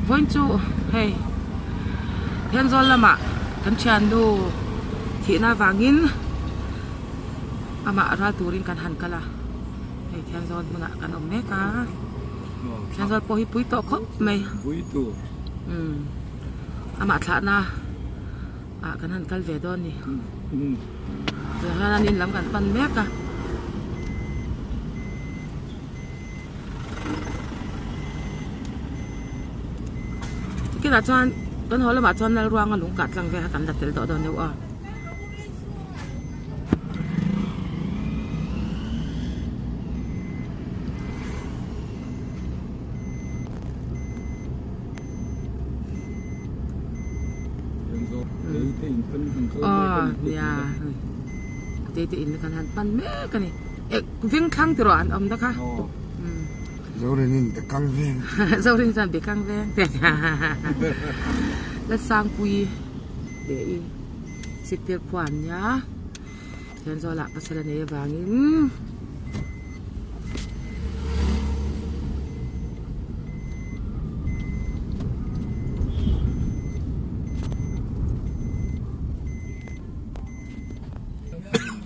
Vawiin chu hei Thenzawl lamah kan thiannu thihna avangin amah ral turin kan han kal a hei Thenzawl hmunah kan awm mek a Thenzawl pawh hi pui tawh khawp mai umm amah thlahna ah kan han kal ve dawn a ni tunah hian an in lam kan pan mek a. Kinah chuan kan haw lamah chuan Lalruanga lung kah tlang vel kha kan la tel tawh dawn deuh a. Aw nia te in kan han pan mek a ni. Veng thlang tih rawh an awm na kha. Zorin in bekang veng. Zorin chuan bekang veng te. La sangpui leh i sipir khua an nia. Thianzawl ah pasal a nei avangin.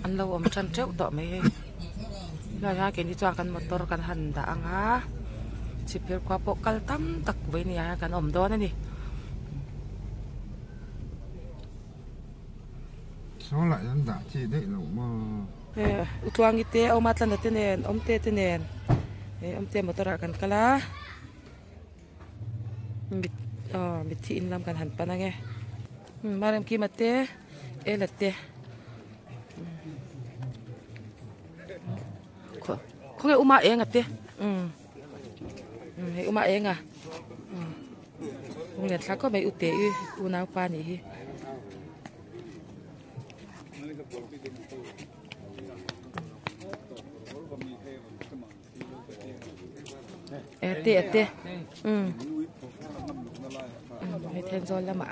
An lo awm tan teuh tawh mai hei helai ah keini chuan kan motor kan han dah ang a chhipphir khua pawh kal tam tak vawi ni ah hian kan awm dawn a ni. Saw lah hian dah chi daih loh maw. U Tluangi te Awma Tlana te nen Awmte te nen Awmte motor ah kan kal a. Mit aw mitthi in lam kan han pan ang e Maremkima te Ela te khawnge Uma Enga te umm hei Uma Enga lung lian thlak khawp mai Ute i unaupa anih hi. Te a te umm hei Thenzawl lamah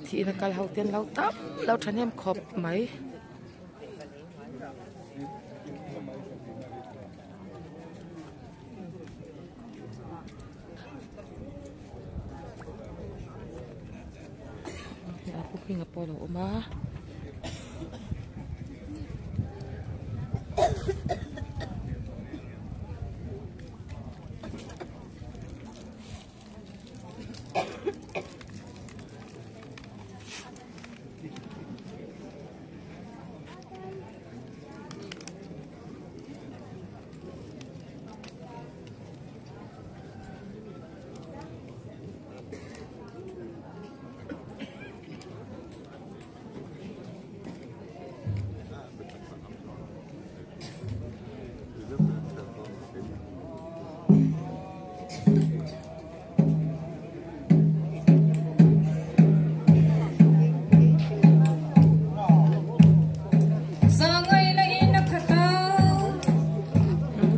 thihna kal ho te an lo tam lo thahnem khawp mai. Pu hminga pawh a lo awm a.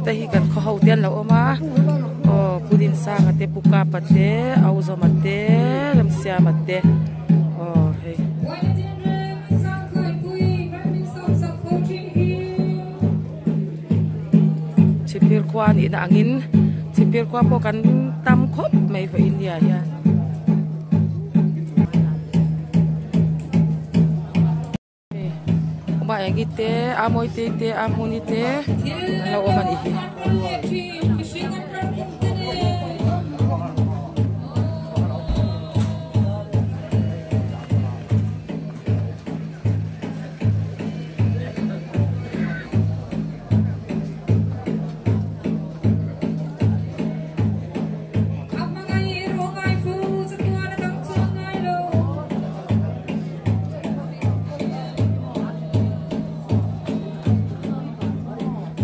Heta hi kan khaw ho te an lo awm a aw Pu Dinsanga te Pu Kapa te Auzawma te Remsiama te aw hei. Chhipphir khua a nihna angin Chhipphir khua pawh kan tam khawp mai vawiin India hian. Uma engi te a mawi te te a hmuni te an lo awm a nih hi.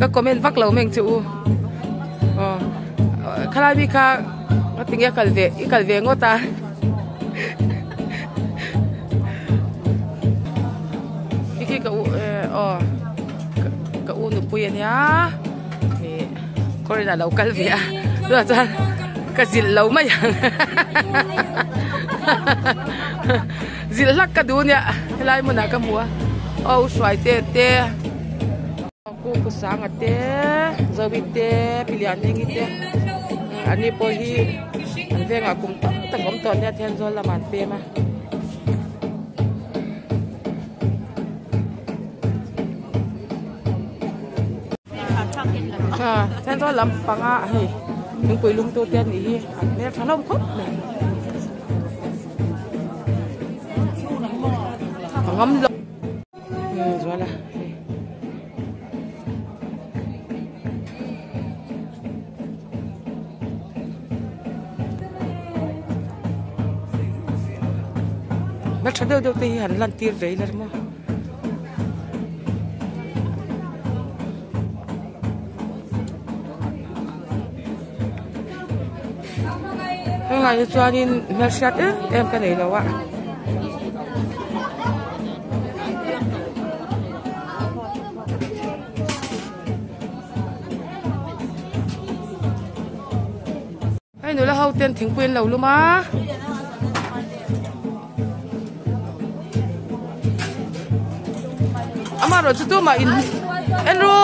Ka comment vak lo meng che u aw khalai mi kha ka tinge a kal ve i kal ve ngawt a khi ka u aw ka u nupui ania ih kawrin alo kal ve a tunah chuan ka zilh lo mai ang zilh hlak ka duh ania helai hmunah ka hmu a aw hruai te te ku kusanga te zovi te pilian hming te. Anni pawh hi an vengah kum tam tak awm tawh nia Thenzawl lamah an pem a. Thenzawl lam panga hei thingpui lum tu te an nih hi an hmeltha hlawm khawp mai. A ngam lo. Zuala hei. Hmeltha deuh deuh te hi han lan tir ve ila maw. Hengah hi chuanin hmelhriat em em ka nei lo a. Hei nula ho ten thingpui an lo lum a. Amaherawh chu tumah in en ru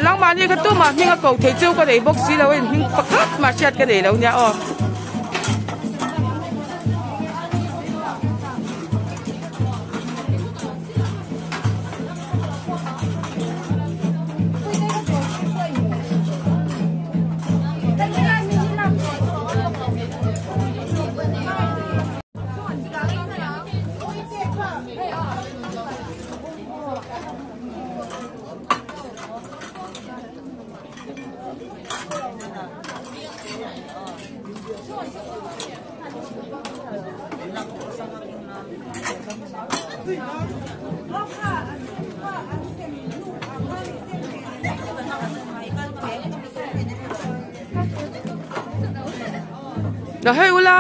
langmahni kha tumah hming a ko thei chu ka nei bawk si lo a in hming pakhat mah hriat ka nei lo nia aw. Lo hei ula.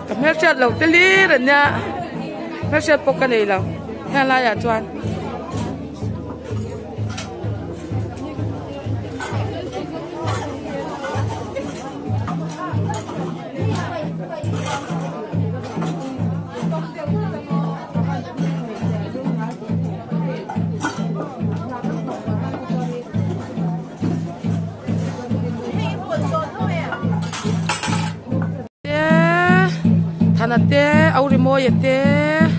Ka hmelhriat lo te lir an nia. Hmelhriat pawh ka nei lo. Heng laiah chuan. Thana te Aurimawia te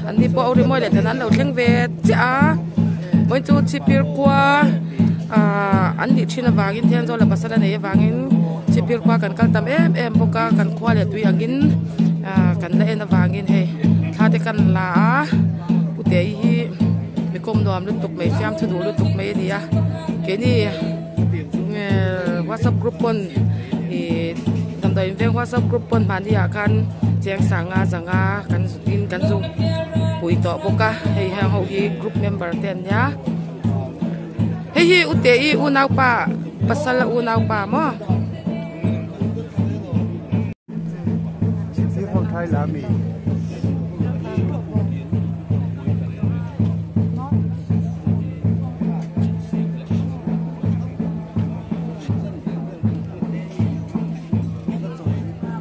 an ni pawh Aurimawia leh Thana an lo thleng ve chiah a vawiin chu chhipphir khua ahh an nih thin avangin Thenzawl a pasal a neih avangin chhipphir khua kan kal tam em em bawk a kan khua leh tui angin ahh kan la en avangin hei thla te kan la a pute hi mi kawm nuam lutuk mai fiamthu duh lutuk mai a ni a keini whatsapp group pawn ih damdawi in veng whatsapp group pawn mahni ah khan cheng sanga zanga kan in kan zu pui tawh bawk a hei heng ho hi group member te an nia hei hi u te i unaupa pasal a unaupa maw.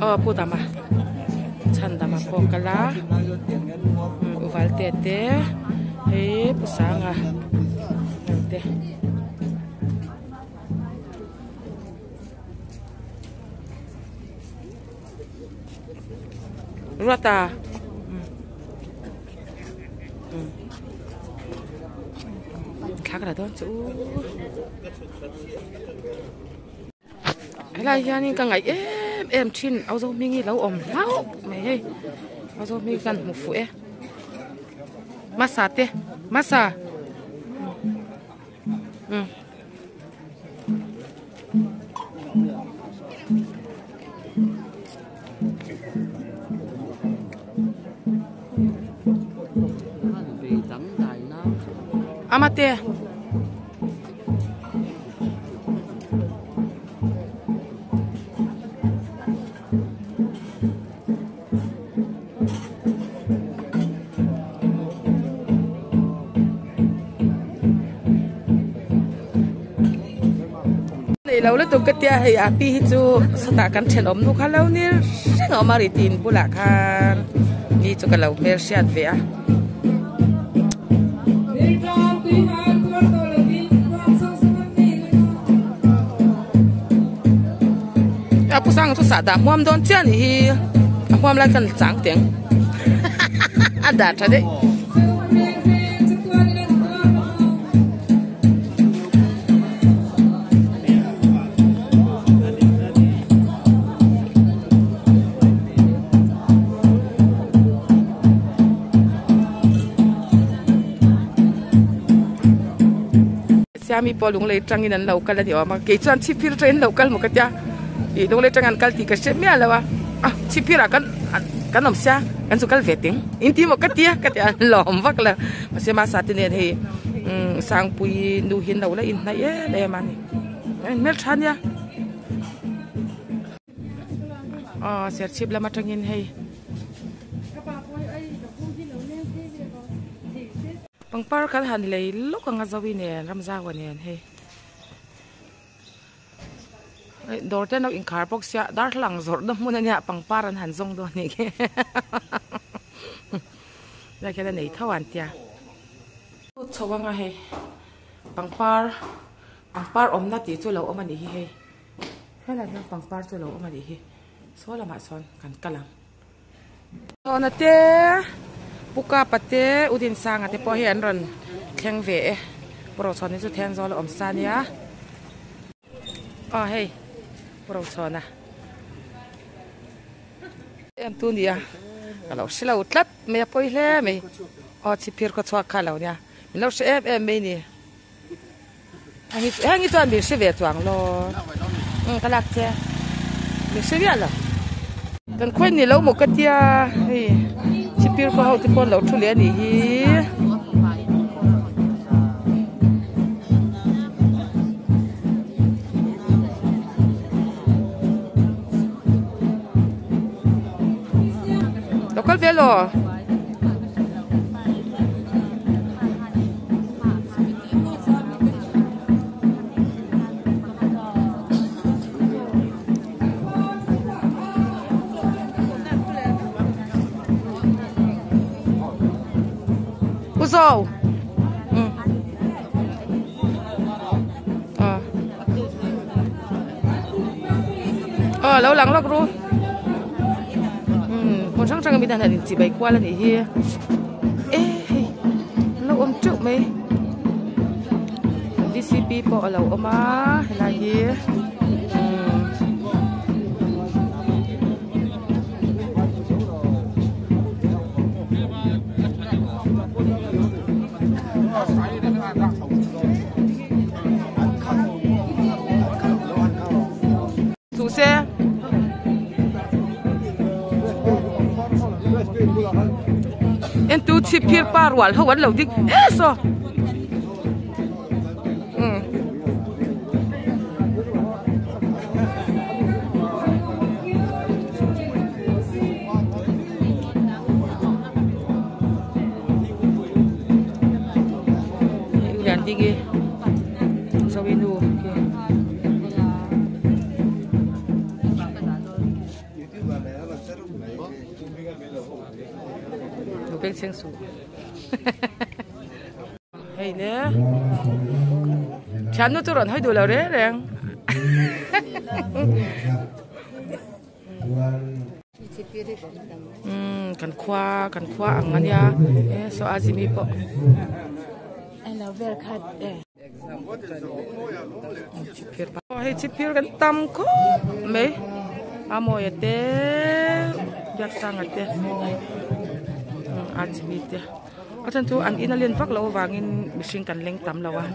Aw pu dama chhan dama pawh kal a uval te te hei pu sanga te. Ruata thla ka la dawn chu helai hianin ka ngaih em em thin au zo hming hi lo awm hlauh mai hei au zo hming kan hmu fuh e masa te masa Amate. Nei lo lutuk ka tia hei a pi hi chu sawtah kan thenawm nu kha lo ni reng a awm a ri tin bulah khan ni chu ka lo hmel hriat ve a. Pu Sanga chu sahdah hmuam dawn chiah a nih hi a hmuam lai khan chang teng a dah tha daih. Siami pawh lunglei tangin an lo kal a ni awm a kei chuan chhipphir atangin an lo kal maw ka tia ih lunglei atang an kal tih ka hre miah lo a a chhipphir ah kan kan awm sia kan chu kal ve teng in ti maw ka tia ka ti a an lawm vak lo mahse masa te nen hei umm sangpui nu hi an lo la inhnaih em em a ni a inhmeltha a nia aw serchhip lam atangin hei. Pangpar kan han lei lawk ang a Zoe nen Ramzaua nen hei dawr te an lo inkhar bawk sia darthlalang zawrhna hmun ania pangpar an han zawng dawn anih khi lai khian a nei tho an tia chho anga hei pangpar pangpar awmna tih chu lo awm anih hi hei helai hian pangpar chu lo awm anih hi saw lamah sawn kan kal ang. Chhawna te Pu Kapa te U Dinsanga te pawh hi an rawn thleng ve e Pu Rochhawna chu Thenzawl a awm sa ania aw hei Pu Rochhawna em tu nia ka lo hre lo tlat mai a pawi hle mai aw chhipphir khaw chhuak kha lo nia min lo hre em em mai ni heng hi chuan min hre ve chuang lo umm ka lak che min hre viah lo kan khawi ni lo maw ka tia hei chhipphir khaw ho te pawh an lo thu leh a nih hi. Lo kal ve law. U Zo. Ừ. Ờ. Ờ lo lang lawk ru. Umm hmun hrang hrang a mi dan han inchih bai kual a nih hi. E hei an lo awm teuh mai vcp pawh a lo awm a helai hi umm Suh se. En tu chhip phir pa rual ho an lo ding e saw. Um. Lian ding i. Zawinu khi. Beng chheng suh. Hei le. Thiannu chu rawn hawi duh lo reng reng. Umm kan khua kan khua ang ania e saw a zimi pawh. Hei chhipphir kan tam khawp mai a mawi a te biaksanga te a chimi te a chhan chu an in a len vak loh avangin mihring kan leng tam lo a.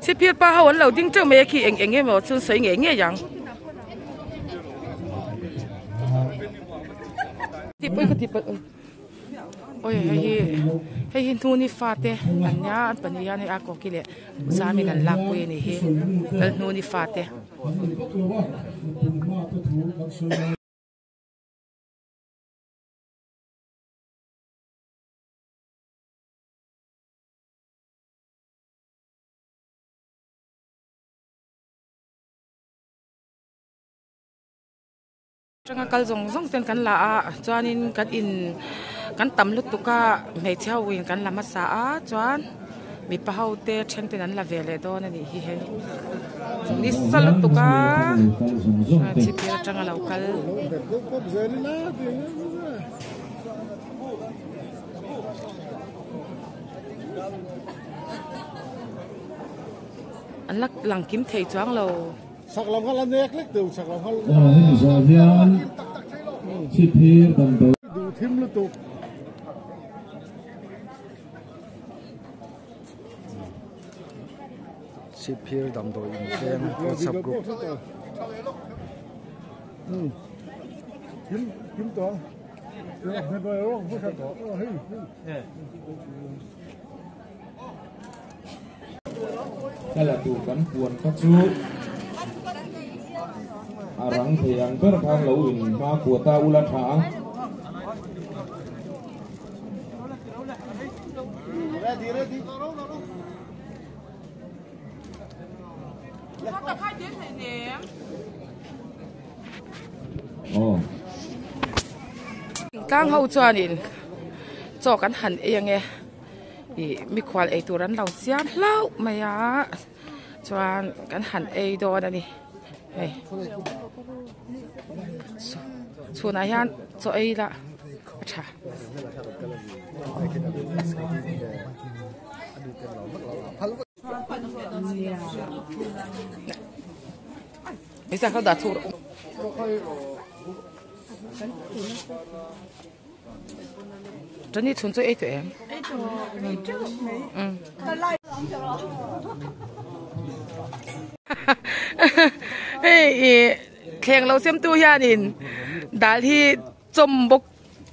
Chhipphir pa ho an lo ding teuh mai a khi eng eng emaw chu sawi ngei ngei ang. Tih pawh ka tih palh awi hei hi hei hi hnuni fate an nia an pahnih hian hei a kawki leh zamin an lakpui a nih hi lalhnuni fate. Atanga kal zawng zawng ten kan la a chuanin kan in kan tam lutuk a hmeichhe ho in kan la hmasa a chuan mipa ho te then ten an la ve leh dawn a nih hi hei nisa lutuk a chhipphir atanga lo kal. An la lang kim thei chuang lo. Chak lam kha la nek lek deuh chak lam kha. Aw hemi zawh hian chhipphir damdawi. Duh thim lutuk. Chhipphir damdawi inveng WhatsApp group. Thim thim tawh. Ka la tur kan puan kha chu a rang thei ang ber khan lo in hma kua ta ula tha ang. Thingtlang ho chuanin chaw kan han ei ange ih mikhual ei tur an lo siam hlauh mai a chuan kan han ei dawn a ni hei chhunah hian chaw ei la a tha. Chani chhun chu ei tawh em? Ei tawh, ei teuh mai. Ka lai ang tawh a. Hei i thleng lo sem tu hianin dal hi chawm bawk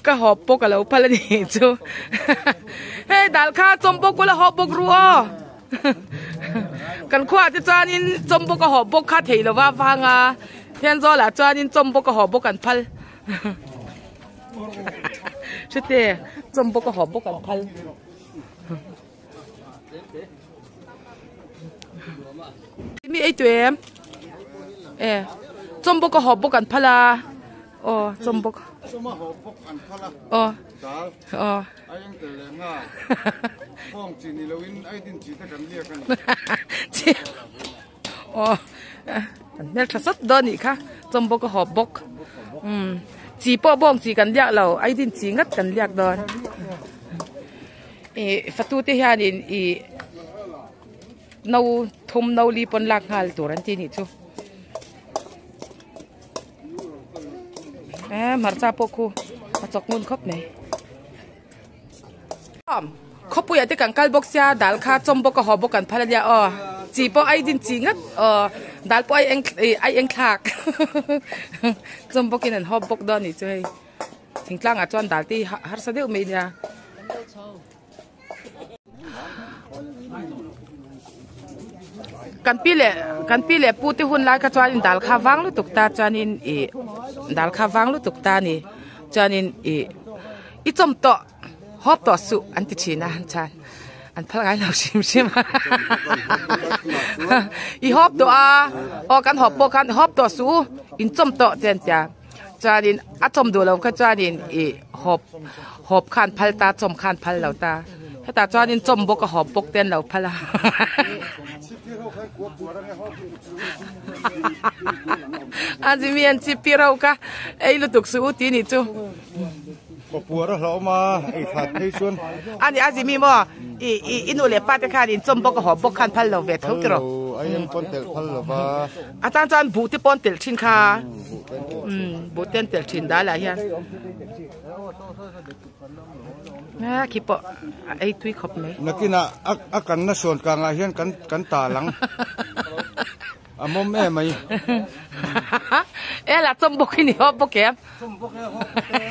ka hawp bawk a lo phal a nih chu. Hei dal kha chawm bawk ula hawp bawk ru aw. Kan khuaah te chuanin chawm bawk a hawp bawk kha theih lova vanga Thenzawl-ah chuanin chawm bawk a hawp bawk an phal. Hrete chawm bawk a hawp bawk an phal. Mi ei tu em? E chawm bawk a hawp bawk an phal a. Aw chawm bawk. Chawm a hawp bawk an phal a. Aw. Dal. Aw. Ai eng tel leh nga. Khawng chi ni loin ai din chi te kan liak a ni. Chi. Aw an hmel tha sawt dawn anih kha chawm bawk a hawp bawk umm chi pawh bawng chi kan liak lo ai din chi ngat kan liak dawn ih fatu te hianin ih no thum no li pawn lak nghal tur an ti anih chu e hmarcha pawh khu a chawk ngun khawp mai. Khawpuiah te kan kal bawk sia dal kha chawm bawk a haw bawk kan phal ania aw chi pawh ai din chi ngat aw dal pawh ai eng ih ai eng thlak chawm bawkin an hawp bawk dawn anih chu hei thingtlangah chuan dal te hi harsa deuh mai ania. Kan pi leh kan pi leh pu te hun lai kha chuanin dal kha vang lutuk ta chuanin ih dal kha vang lutuk ta a ni chuanin ih i chawm tawh hawp tawh suh an ti thin a chuan an phal ngai lo hrim hrim a i hawp tawh a aw kan hawp pawh khan hawp tawh suh u in chawm tawh te an tia chuanin a chawm duh lo kha chuanin ih hawp hawp khan phal ta chawm khan phal lo ta hetah chuanin chawm bawk a hawp bawk te an lo phal a a zimi an chip tir ho kha ei lutuk suh u tih a nih chu. Kawpuar a hlauhawm a, ei that phei chuan. A ni a zimi maw i i i nu leh pa te khan in chawm bawk a hawp bawk khan phal lo ve tho tiraw. Phal lo, ai eng pawn telh phal lo va. A tan chuan buh te pawn telh thin kha. Buh te an telh thin dal ah hian. A khi pawh a ei tui khawp mai. Nakinah a kanna sawn kangah hian kan kan tal ang. A mawm em mai. E la chawm bawk hi ni hawp bawk em. Chawm bawk e hawp bawk e.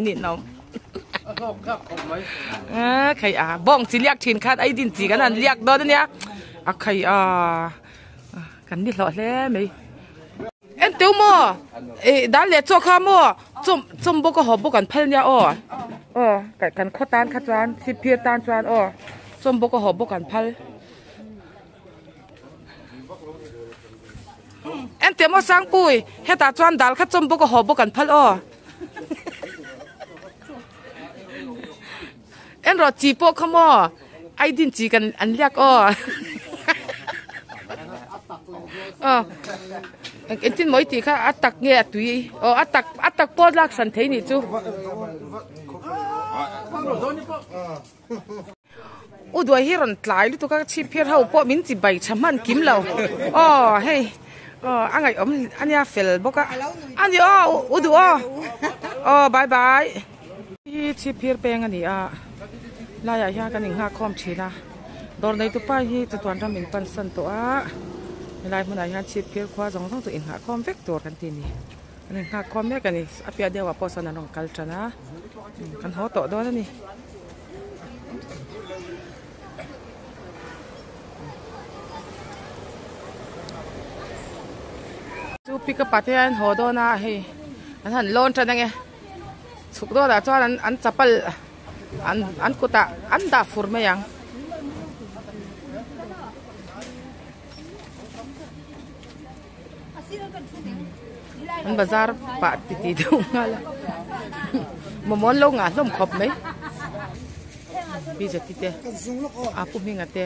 Ni nom. A hlawk thlak khawp mai. A khai a bawng chi liak thin khan ai din chi kan han liak dawn ania. A khai a kan ni hlawh hle mai. En teu maw e dal leh chaw kha maw chawm chawm bawk a hawp bawk an phal nia aw. Aw kan khaw tan kha chuan chhipphir tan chuan aw chawm bawk a hawp bawk an phal. Engtiang maw Sangpui, hetah chuan dal kha chawm bawk a haw bawk an phal aw. En rawh chi pawh kha maw ai din chi kan an liak aw. Aw engtin maw i tih kha a tak nge a tui aw a tak a tak pawh lak hran thei nih chu. U duai hi rawn tlai lutuk a chhip phir ho pawh min chi bai tha hman kim lo aw hei aw a ngaihawm ania fel bawk a ani aw u duh aw aw bye bye hi chhip phir peng a ni a laiah hian kan inghak khawm thin a dawr nei tupa hi chatuan ram in pan san tawh a helai hmunah hian chhip phir khua zawng zawng chu inghah khawm vek tur kan ti a ni an inghak khawm mek a ni a piah deuhah pawh sawn an rawn kal tan a kan haw tawh dawn a ni. Chu pick up ah te hian haw dawn a hei an han lawn tan ange chhuk dawn ah chuan an an chapal an an kutah an dah fur mai ang. An bazar pah ti ti deuh nghal a momo an lo ngah hlawm khawp mai bjp te a pu hminga te.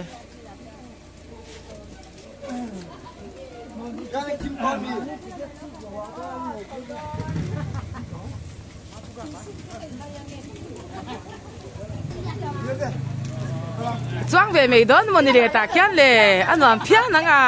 Chuang ve mai dawn maw ni le tah khian le a nuam phian ang a.